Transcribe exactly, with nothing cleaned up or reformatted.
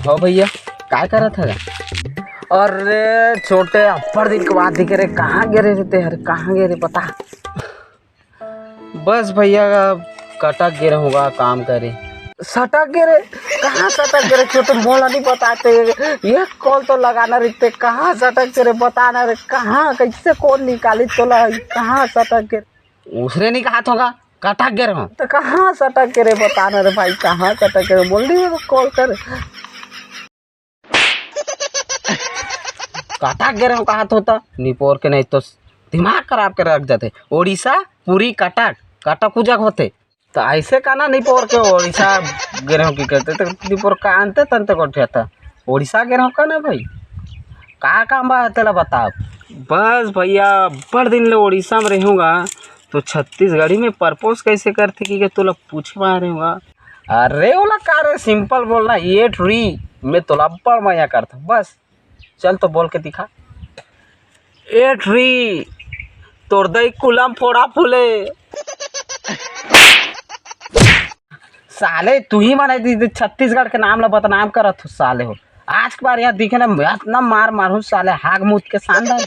हो भैया, काय करत हवे? अरे छोटे, अब्बड़ दिन के बाद दिखे रे, कहाँ गे रहे ते हर, कहाँ गे रहे बता। बस भैया, कटक गे रहूँगा काम करे। सटक गे रे? कहाँ सटक गे रे छोटे, मोला नहीं बताते। एक कॉल तो लगाना रहिते, कहाँ सटक गे रे, बताना रे, कहाँ, कैसे कौन निकाली तोला, कहाँ सटक गे? उसने नहीं कहा होगा, कटक गे रहूँ। तो कहाँ सटक गे रे, बताना रे भाई, कहाँ सटक गे रे, बोल रही है कॉल कर। कटक गे रहूँ कहा होता, निपोर के नहीं तो दिमाग खराब कर रख जाते। ओडिशा, पुरी, कटक, कटक उजक होते। तो ऐसे का ना निपोर के ओडिशा गे रहूँ की करते, तो निपोर का अंते तंते को था, ओडिशा गे रहूँ का ना भाई। का काम बा तेला बताओ। बस भैया, अब्बड़ दिन ले ओडिशा में रहूँगा, तो छत्तीसगढ़ी में प्रपोज कैसे करथे कि तोला पूछे बर रहूँगा। अरे ओला का रे, सिंपल बोलना, एट री, मैं तोला अब्बड़ मया करथों। बस चल तो बोल के दिखा। एट री, तोर दई कुलम फोड़ा फूले। साले तू ही माने दी-, दी-, छत्तीसगढ़ के नाम ला बदनाम करत हो साले हो। आज के बार यहाँ दिखे ना, मैं इतना मार मारू साले, हाग मूत के शानदार।